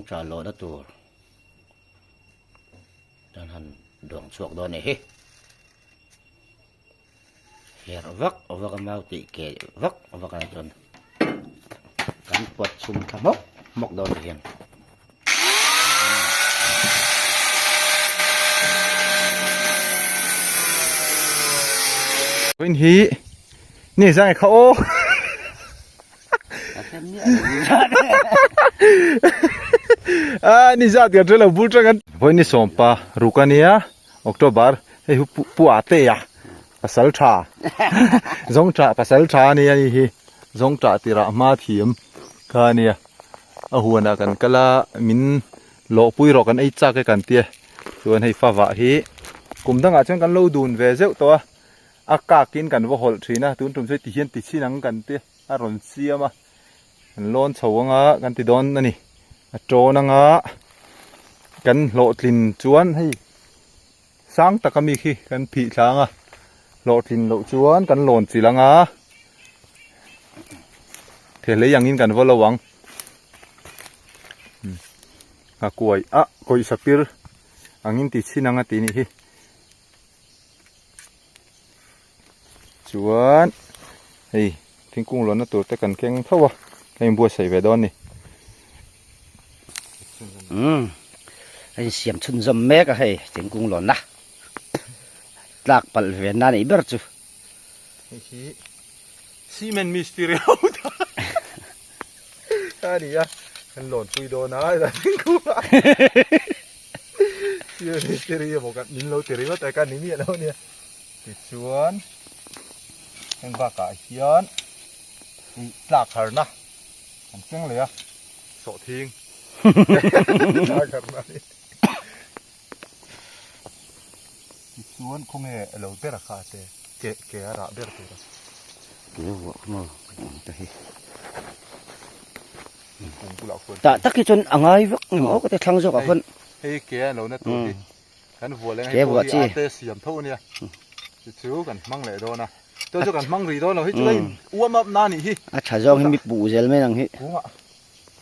Zungtha lawhna tur chuan han duang chhuak dawn a ni hi. Herh vak vak a mau tih ke vak vak ah chuan kan pawt chhum thla hmawk hmawk dawn ti hian. Vawiin hi ni zang e kha aw. A ni zat kan hrelo bul tang an. Vawiin ni sawmpa ruk ania October hei hi pu ate a pasal tha zawng tah pasal tha ania hei hi zawng tah tirah hma thiam kha ania a huanah kan kal a min lawhpui rawh kan ei chak e kan tia chuan hei favah hi kum dangah chuan kan lo dun ve zeuh tawh a a kakin kan va hawlh thin a tun tum chu heti hian ti chhin ang kan tia a rawn siam a kan lawn chho anga kan ti dawn a ni a tawn anga kan hlawhtlin chuan hei sang taka mi khi kan phih thla anga hlawhtlin loh chuan kan lawn chilh anga thehlei angin kan vaw lo ang a kuai a kawih sapir angin ti chhin anga tih a nih hi. Chuan hei thingkung lawnna tur te kan keng tho a ka inbuatsaih ve dawn a ni. Umm a insiam chhunzawm mek a hei thingkung lawnna tlak palh ve na nih ber chu. Hei hi cement mistiri ho ta a ni a kan lawn pui dawn a thingkung ah. Mistiri emaw kan min lo ti ringawt a ka ni miah lo ania. Tichuan heng bakah hian ih tlak harna an keng leh a sawhthing tlak harna a ni. Tichuan khawnge lo ber a kha te ke ke a rah ber tur a. Ke vuah kha maw te hi. Tah tak hi chuan a ngai vak ang aw ka ti thlang zawk ah khawn. Hei ke a lo na tur hi kan vuah leh hei pawh hi a te siam tho ania chu chu kan hmang leh dawn a chu chu kan hmang rih dawn lo hi chu a in uam up na nih hi. A tha zawng hi mi puh zel mai ang hi. Kungah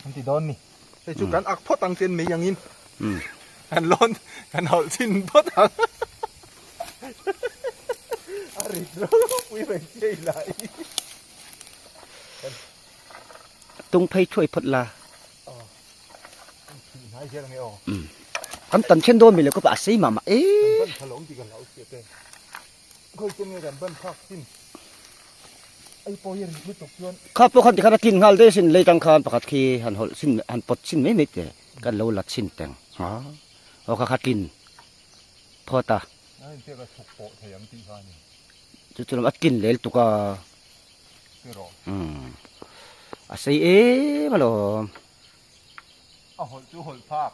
an ti dawn ni hei chu kan ak phawt ang ten mai ang in kan lawn kan hawlh chhin phawt ang a rit ropui mai chiai lai. Tung phei thuai phawt la. Kan tan then dawn mi le kawp a sei mah mah e. Kha pawh khan tikhan a tlin nghal daih asin lei tang khan pakhat khi han hawlh chhin han pawt chhin mai mai teh kan lo la chhin teng aw kha kha tlin phawt a. Chu chu lam a tlin lel tuk a. Umm a sei em alawm. A hawlh chu hawlh phak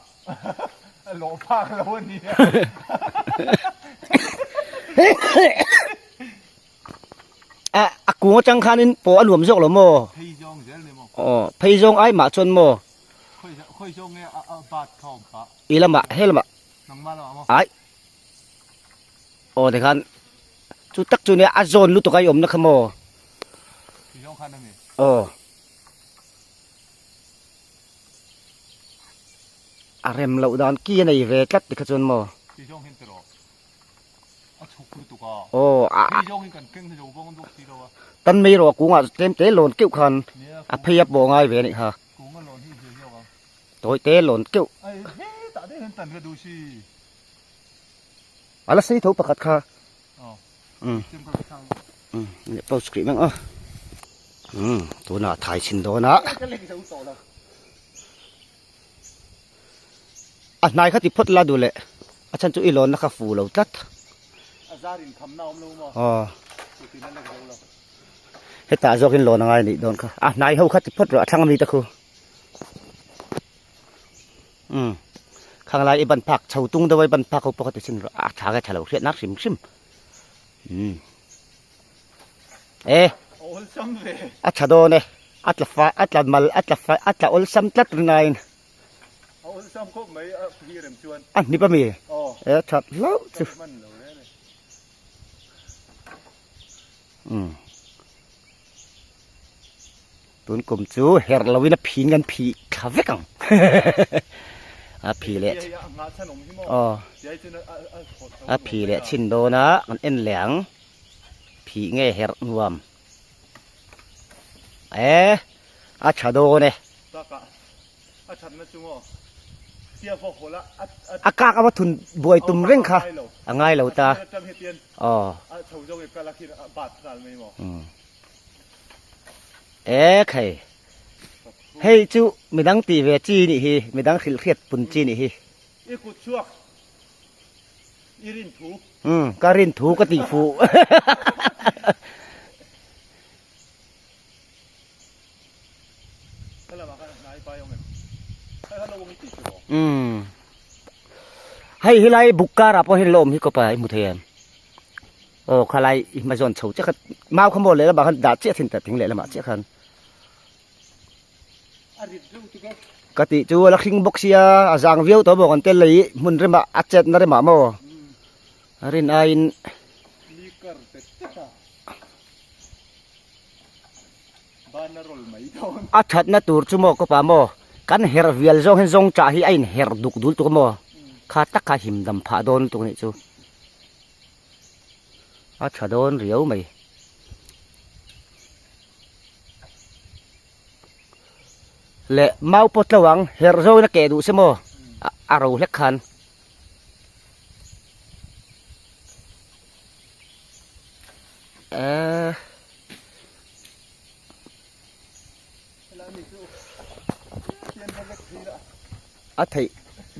a lawh phak lo a ni a. A a kung atang khanin pawh a nuam zawk lo maw? Phei zawng zel ni maw? Aw phei zawng ai mah chuan maw? Khawi khawi zawng nge a a bat kha awm phah? I lamah he lamah. Nangmah lamah maw? Ai. Aw tikhan chu tak chu nia a zawn lutuk a i awmna kha maw? Ti zawng khan a mi? Aw. A rem loh dan ki a nei ve tlat tikha chuan maw? Ti zawng hian tiraw a chhuk lutuk a. Aw a. Ti zawng hian kan keng hi zo vang bawk si lo a. Tan mai rawh kungah tlem te lawn keuh khan a phei a pawh ngai ve a nih kha. Kung a lawn hi zia zawk ang. Tawi te lawn keuh. Ai hetah daih hian tan ka duh si. A la sei tho pakhat kha. Umm leh post khrih mang a. Umm tunah thai chhin dawn a. A hnai kha ti phawt la duh leh a chhan chu i lawnna kha fu lo tlat. Aw. Hetah zawkin lawn a ngai nih dawn kha. A hnai ho kha ti phawt rawh a thlang ami te khu. Umm khang lai i ban phak chho tung deuh a i ban phak ho pawh kha ti chhin rawh a tha nge tha lo hriat nak hrim hrim umm e a tha dawn e a tla fa a tla mal a tla fa a tla awlsam tlat rinaiin a hnip ami e that hlauh chu umm. Tun kum chu herh loin a phin kan phih thla vek ang. A phi leh aw a phi leh chhin dawn a kan en leh ang phih nge herh nuam e a tha dawn e. A kak a va thun buai tum reng kha a ngai lo ta aw e khai hei chu midang tih ve chi nih hi midang hrilh hriat pun chi nih hi. I kut chhuak i rin thu. Umm ka rin thu ka tih fuh. Umm hei helai buk karah pawh hian lo awm hi kawp a i hmu thei em aw khalai i hma zawn chho chiah kha mau kha maw lehlamah khan dah chiah thin ta thing lehlamah chiah khan ka tih chu a la hring bawk sia a zang viau tawh bawk an tel lei hmun remah a chetna remah maw a rin aiin. A thatna tur chu maw kawpa maw kan herh vial zawng hian zawng chah hi a in herh duk dul tuk a maw kha tak kha him dam phah dawn lutuk anih chu a tha dawn riau mai. Leh mau pawt lo ang herh zawngin a keh duh se maw a ro hlek khan. Eee. A theih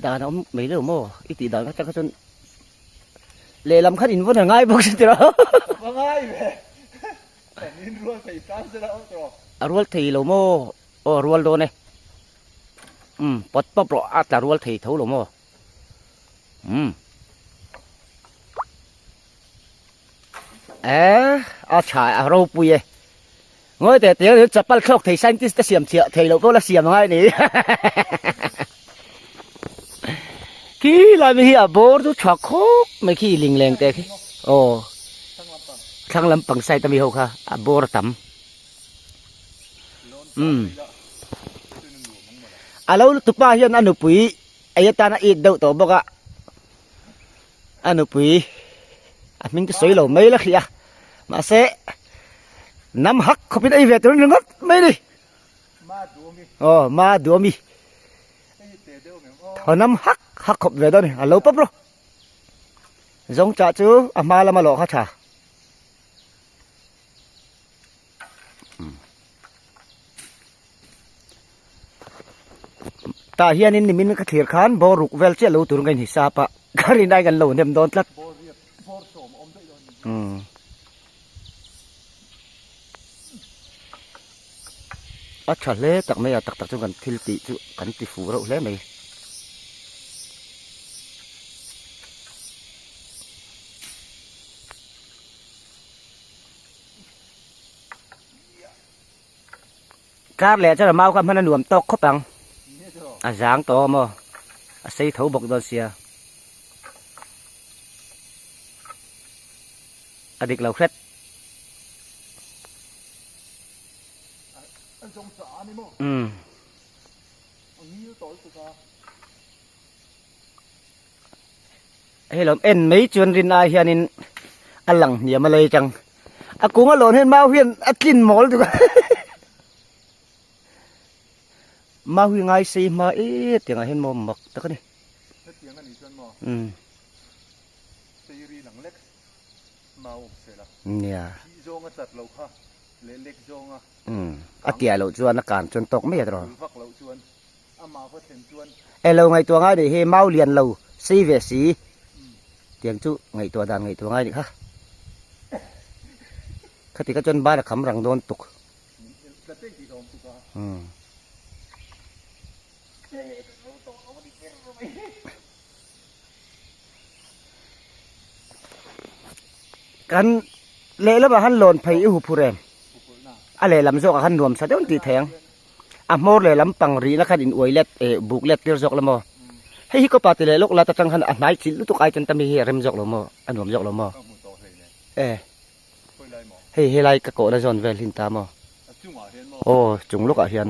dan a awm mai lo maw i tih dan atang kha chuan lehlam khan in vawn a ngai bawk si tiraw. A ngai ve kan in rual thei tan se la awm tawh. A rual thei lo maw aw a rual dawn e umm pawt pawp rawh a tla rual thei tho lo maw umm. Eh a tha a ropui e ngawi teh teh hian chapal thlawk thei scientist te siam thiah thei loh pawh la siam angai a ni khi lai mai hi a bawr chu tha khawp mai khi ling leng teh khi aw thlang lampang side ami ho kha a bawr a tam umm a lo tupa hian a nupui ei atana it deuh tawh bawk a. A nupui a hming te sawi lo mai la hrih a mahse nam hak khawpin a ei ve tur ringawt mai a ni aw ma duami thaw nam hak hak khawp ve dawn a ni a lo pawp rawh zawng chah chu a hma lama lawh kha tha. Tah hianin nimin ka thlir khan bawr ruk vel chiah lo tur ka inhi sap a ka rin aiin kan lo hnem dawn tlat. A tha hle tak mai a tak tak chuan kan thil tih chu kan ti fuh reuh hle mai. Kar leh chuan a mau kha hman a nuam tawk khawp ang a zang tawh a maw a sei tho bawk dawn sia a dik lo hret. Umm. Hei lo en mai chuan rin ai hianin a lang hniam a lei tang a kung a lawn hian mau hian a tlin mawl tuk a mau hi ngai sei hma e tiangah hian maw mak tak a ni hetiang a nih chuan maw sei ri lang lek mau awm se la nia thih zawnga chat lo kha leh lek zawnga a tiah loh chuan a kan chuan tawk mai a tawh vak loh chuan Amah va thlen chuan. E lo ngaihtuah ngai nih hi mau lian lo sei ve si tiang chu ngaihtuah dan ngaihtuah ngai nih kha. Khati kha chuan ban a kham rang dawn tuk. Umm. Kan lehlamah khan lawn phei i huphur em? A lehlam zawkah khan nuam sa deuh an tih thei ang. A hmawr lehlam pang rihna khan in uai let eh buk let tir zawk la maw? Hei hi ka pa ti leh lawk la ta tang khan a hnai chilh lutuk ai chuan ta mi hi a rem zawk lo maw? A nuam zawk lo maw? Eh hei helai ka kawhna zawn vel hin ta maw? Aw chung lawkah hian.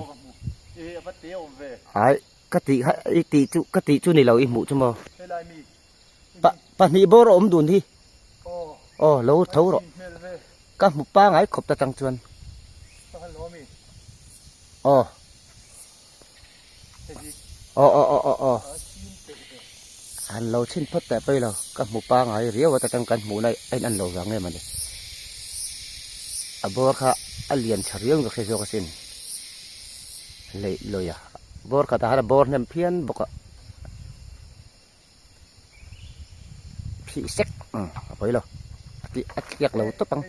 Ai. Ka tih kha i tih chu ka tih chu ni lo i hmuh chu maw? Pa pahnih bawr a awm dun hi. Aw lo tho rawh. Ka hmu pangai khawp ta tang chuan. Aw. Aw aw aw aw aw. Han lo chhin phawt teh pawi lo. Ka hmu pangai riau a ta tang kan hmuh na a in an lo vang em a ni. A bawr kha a lian tha riau in ka hre zawk asin. Leih lawih a. Bawr khatah khan a bawr hnem phian bawk a. Phih sek a pawi lo. A tih a tliak lo tawp ang.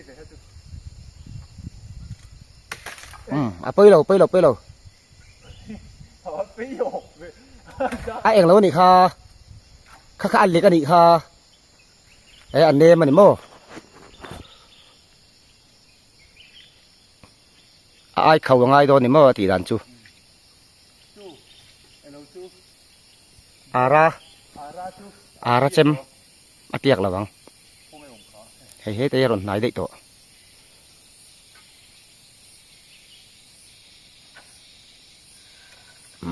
A pawi lo pawi lo pawi lo. A eng lo a nih kha. Kha kha a lek a nih kha. E a nem a ni maw. A ai kho a ngai dawn ni maw a tih dan chu. Ara ara chem a tiak lo ang. Hei heta hi a rawn hnai daih tawh.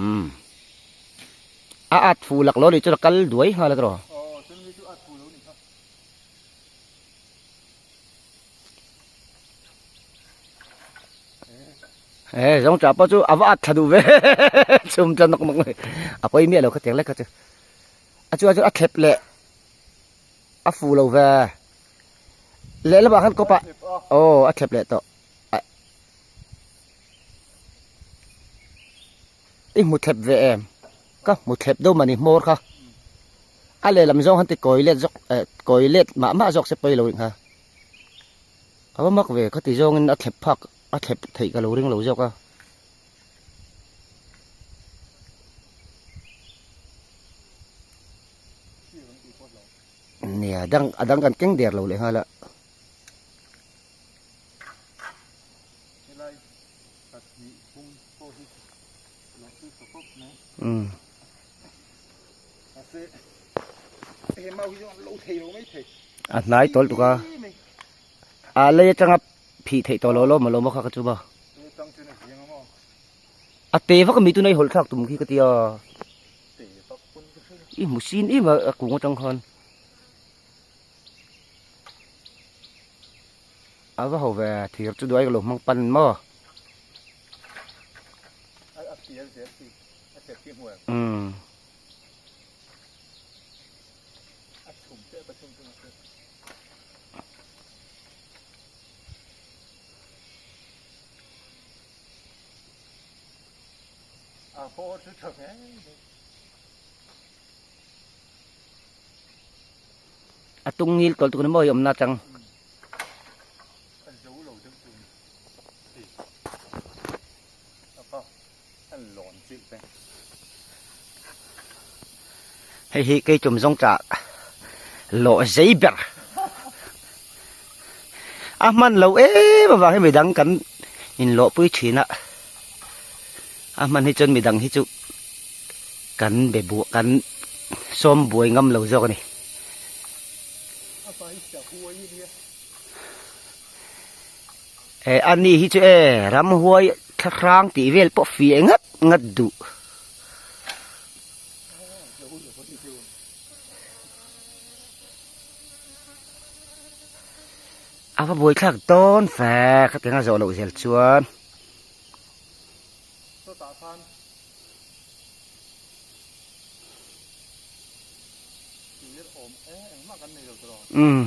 Umm a at fuh lak lo nih chuan a kal duai nghal a tawh. He zawng tah pawh chu a va at thla duh ve chhum tla nawk nawk mai a pawi miah lo khatiang lek kha chu a chuan chuan a thlep leh a fu lo ve lehlamah khan kawp ah aw a thlep leh tawh i hmu thlep ve em ka hmu thlep deuh mah ni hmawr kha a lehlam zawng han ti kawi let zawk eh kawi let mah mah zawk se pawi lo ih kha a va mak ve khati zawngin a thlep phak a thlep theih ka lo ring lo zawk a. Nia dang a dang kan keng der lo leh nghal a. Umm. A hnai tawl tuk a. A lei atanga phih theih tawh lo lo maw lo maw kha ka chu maw. A te vak a mi tuna i hawlh thlak tum khi ka tia. I hmu sin em a a kung atang khan. A va ho ve thir chu duai ka lo hmang pan maw. Umm. A tung ngil tawlh tuk ni maw i awmna atang. Hei hi kei tum zawng tah lawh zei ber a hman lo em avang hi midang kan inlawh pui thin a a hman hi chuan midang hi chu kan be buah kan sawm buai ngam lo zawk a ni. Eh a ni hi chu e ramhuai thlahrang tih vel pawh fiah ngat ngat duh. A va buaithlak dawn fe khatiang a zawh loh zel chuan. Umm.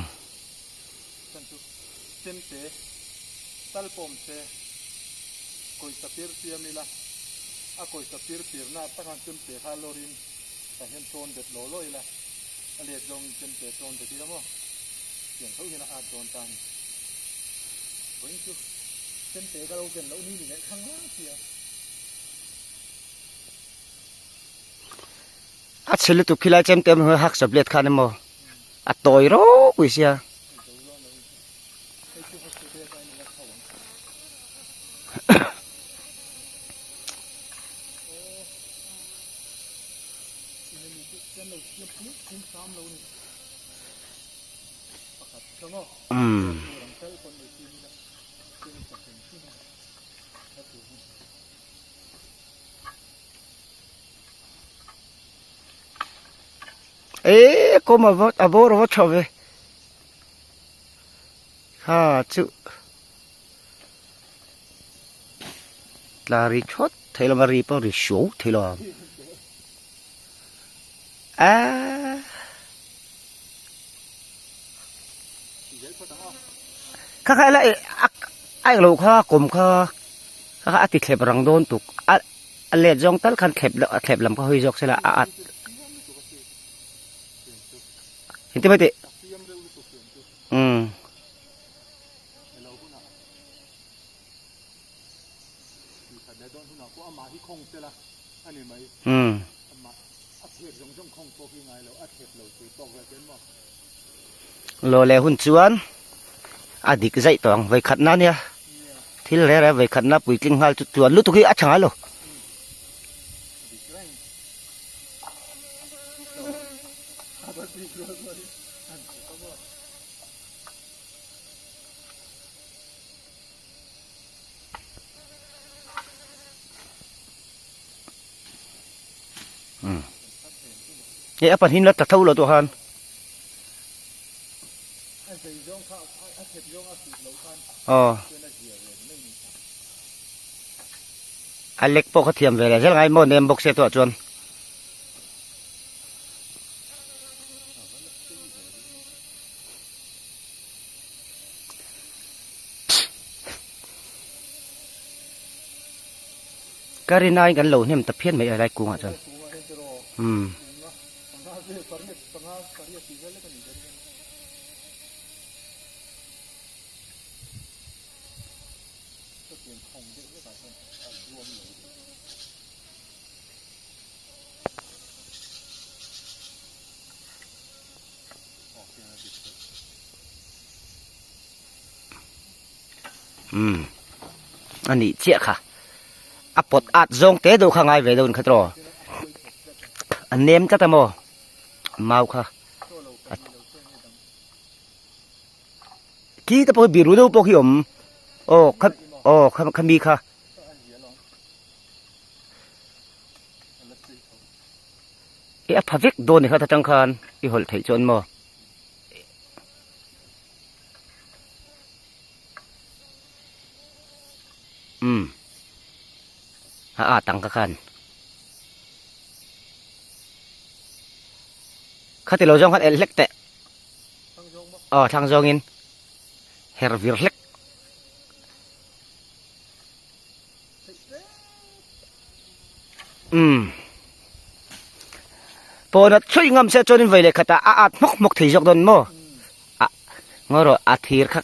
A chhe lutuk khilai chem te hmui hak sawp let khan emaw a tawi ropui sia. Umm. E kawm a va a bawr a va tha ve kha chu tla ri thawt thei lo a ri pawh ri suau thei lo ang aaa. Kha kha ela a a englo kha kawm kha kha kha a ti thlep rang dawn tuk a a let zawng tal khan thlep a thlep lam kha hawi zawk sela a at engtin mai tih umm. Umm. Law leh hun chuan a dik zaih tawh ang vawikhat na nia thil reng reng vawikhat na puitling nghal chu chuan lutuk hi a tha ngai lo. Hei a pahnih la tla tho lo tawh khan. Aw. A lek pawh kha thiam ve leh zel ngai maw nem bawk se tawh chuan. Ka rin aiin kan lo hnem ta phian mai a helai kungah chuan umm. Umm a nih chiah kha a pawt at zawng te deuh kha ngai ve deuh in kha tawh a nem tlat a maw mau kha khi te pawh hi biru deuh pawh khi awm aw kha aw kha khami kha. E a pha vek dawn ni kha atang khan i hawlh theih chuan maw. Umm a at ang kha khan khati lo zawng khan elh hlek teh aw thlang zawngin her vir hlek. Umm. Pawna chhui ngam se chuanin vei leh khatah a at hmawk hmawk thei zawk dawn maw? A ngaw rawh a thir kha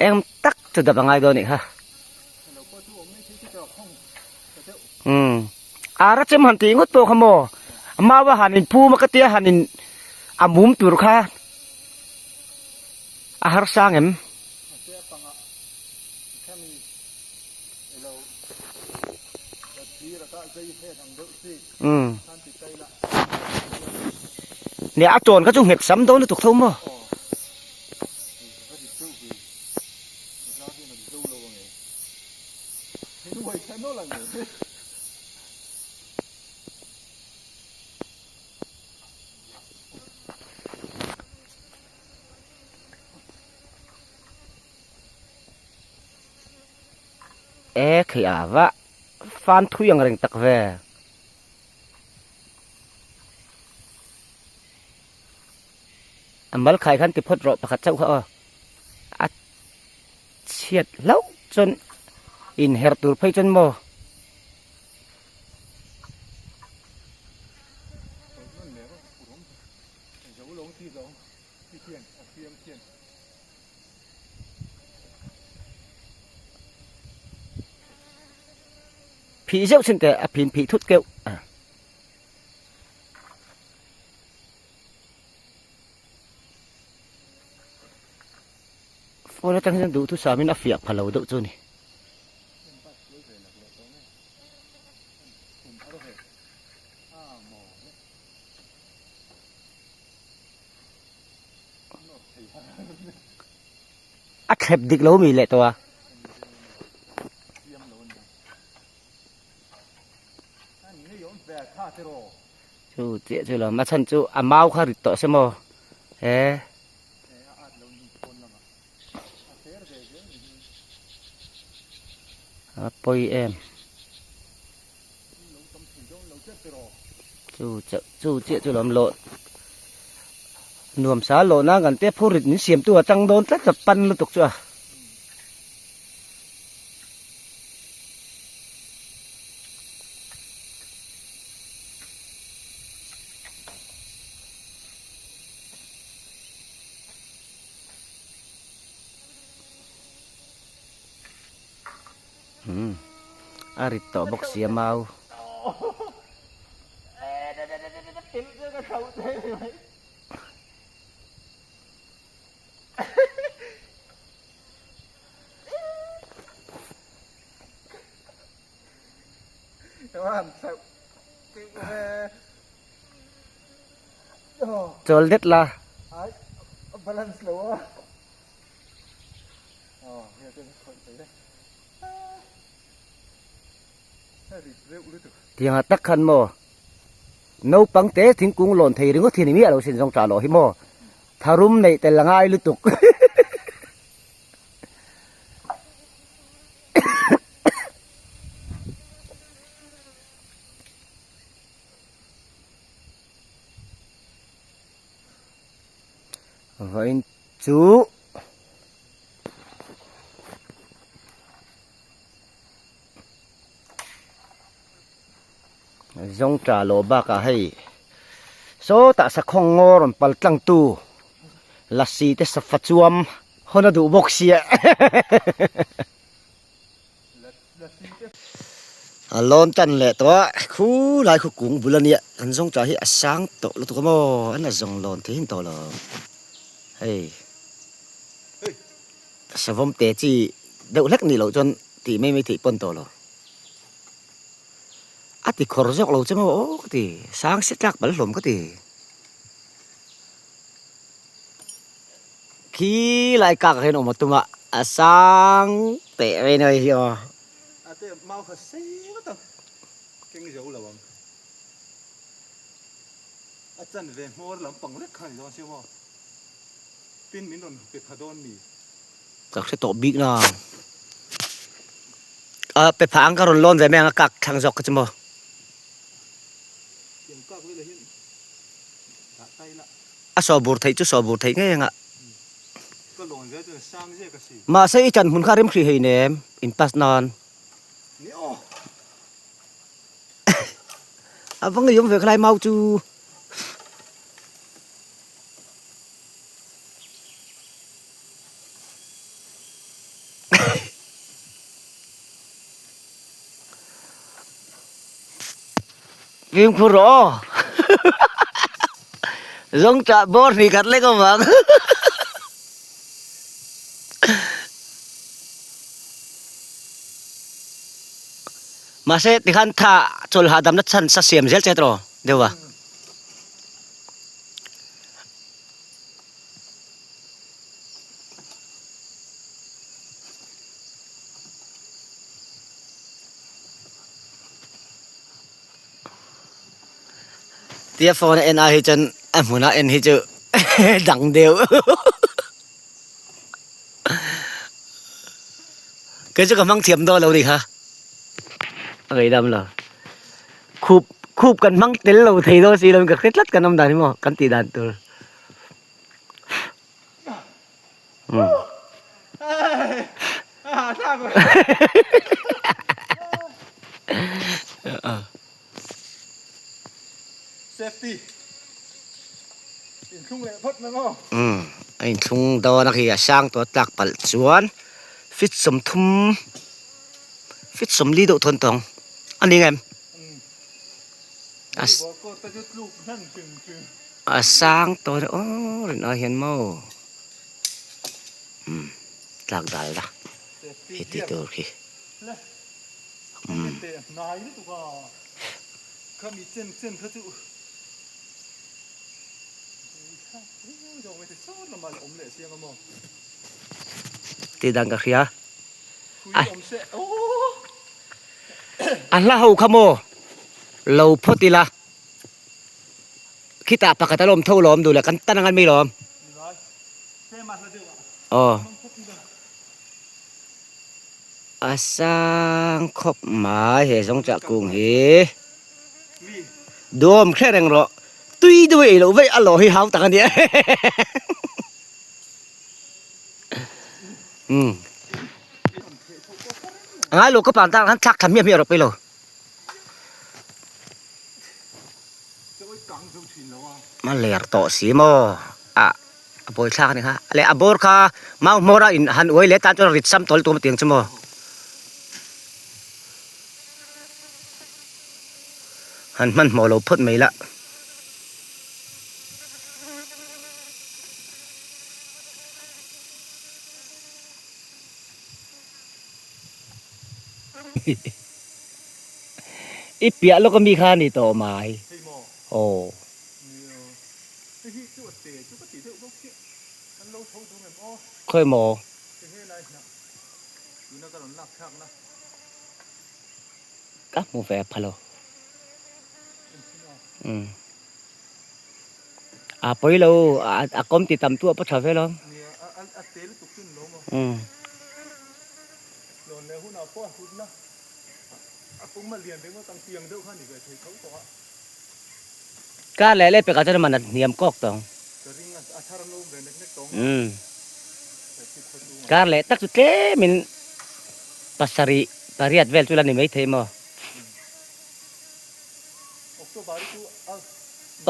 eng tak chu dap a ngai dawn nih kha. Umm. Ara chem han tih ngawt pawh kha maw? Mau a han in phum a ka tia han in a mum tur kha a harsa ngem? Umm. Nè a tròn kha chu nghet sam dawn lutuk tho maw? E khi a va fan thui ang reng tak ve. A mal khai khan ti phawt rawh pakhat chauh kha aw. A chhiat hlauh chuan inher tur phei chuan maw. Phih zeuh chin teh a phin phih thut keuh. Phone atang hian duhthusam in a fiah pha lo deuh chu a ni. A thlep dik lo mi leh tawh a. Chu chiah chu lo a chhan chu a mau kha rit tawh se maw he. A pawi em. Chu chauh chu chiah chu lawm lawh nuam sa lawh nan kan te phur rit min siam tu a tang dawn tlat a pan lutuk chu a. Umm a rit tawh bawk sia mau. Chawl det la. Tiangah tak khan maw naupang te thingkung lawn thei ringawt hi ni miah lo sin zawng tah loh hi maw tharum neih tel a ngai lutuk. Vawiin chu zawng tah loh bakah hei sawtah sakhawng ngaw rawn pal tlang tu lasi te safa chuam hawn a duh bawk sia a lawn tan leh tawh a khulai khu kung bul ania kan zawng tah hi a sang tawh lutuk a maw an la zawng lawn thei hin tawh lo hei savawm te chi deuh hlek nih loh chuan tih mai mai theih pawn tawh lo a ti khawr zawk lo che maw aw ka ti sang se tlak pal hlawm ka ti. Khi lai kak ah hian awm a tum a, a sang teh mai na hi aw. A te mau kha sei ngawt ang, keng zo lo ang. A chan ve hmawr lampang lek kha ni dawn sia maw? Tin min rawn pe pha dawn mi? Ka hre tawh bik na. A pe pha ang ka rawn lawn ve mai ang a kak thlang zawk kha chu maw? Tiang kak velah hian dah ta ila. A saw bur theih chu saw bur theih ngei anga. Mahse i chan hmun kha rem hrih hei nem in pass nan. A va ngei awm ve khalai mau chu. Fimkhur rawh aw. Zawng chah bawr hnih khat lek avang. Mahse tikhan tha chawl hahdamna chhan sa siam zel che tawh deuh a. Tia phone a en ai hi chuan a hmunah en hi chu dang deuh kei chu ka hmang thiam dawn lo ni kha a ngaihdam lo khup khup kan hmang tel lo thei dawn si lo in ka hre tlat kan awm dan hi maw kan tih dan tur. Safety inthlung leh phawt mai maw? Umm a inthlung dawn a khi a sang tawh a tlak palh chuan feet 30 feet 40 deuh thawn tawng a ni ngem? A sang tawh a aw rin ai hian maw umm tlak dal la heti tur khi umm. Tih dan ka hria a hla ho kha maw lo phawt ila. Khitah pakhat a lawm tho lawm duh le kan tan ang an mi lawm. Aw. A sang khawp mai he zawngchah kung hi. Duhawm hre reng rawh. Tui deuh ei loh vaih a lawh hi hau tak a nia. Umm. A ngai lo ka pan tan khan thlak thla hmiah hmiah rawh pei lo. A ler tawh si maw a a buai thlak a ni kha leh a bawr kha mau hmawr a in han uai leh tan chuan rit sam tawl tum tiang chu maw han hmanhmawh lo phawt mai lah. I piah lawk ami kha a ni tawh mai. Aw. Khawi maw? Ka hmu ve pha lo. Umm. A pawi lo a kawm ti tam tu a paw tha ve lo. Umm. Kar leh leh pekah chuan man a hniam kawk tawh ang. Umm. Kar leh tak chu tlemin pasarih pariat vel chu la ni maithei maw.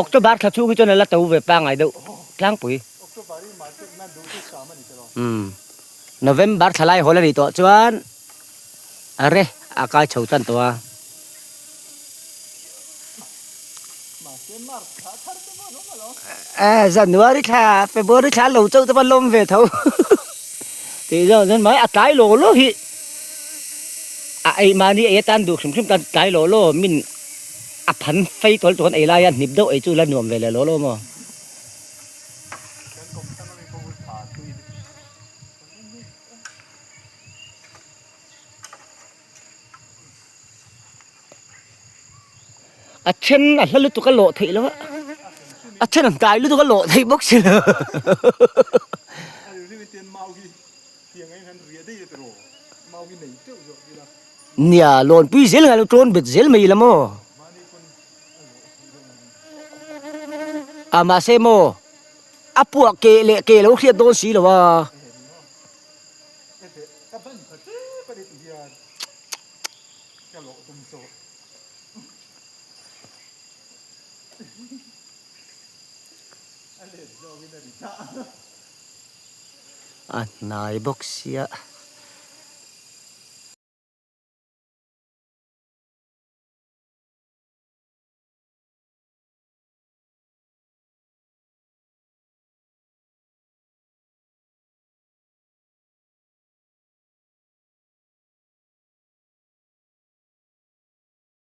October thla chhung hi chuan a la to ve pangngai deuh tlangpui. Umm. November thla lai hawl a nih tawh chuan a re a kai chho tan tawh a. January thla February thla lo chauh te pawh an lawm ve tho tih zawng chuan mai a tlai law law hi a ei mahni ei atan duh hrim hrim tan tlai law law min a phan fei tawl chuan ei lai a hnip deuh ei chu la nuam ve leh law law maw. A then a hla lutuk a lawh theih lo a, a then a hnai lutuk a lawh theih bawk si lo. Nia lawnpui zel ngai lo tawn bet zel mai ila maw. A mahse maw a puah keh leh keh lo hriat dawn si lo a. A hnai bawk sia.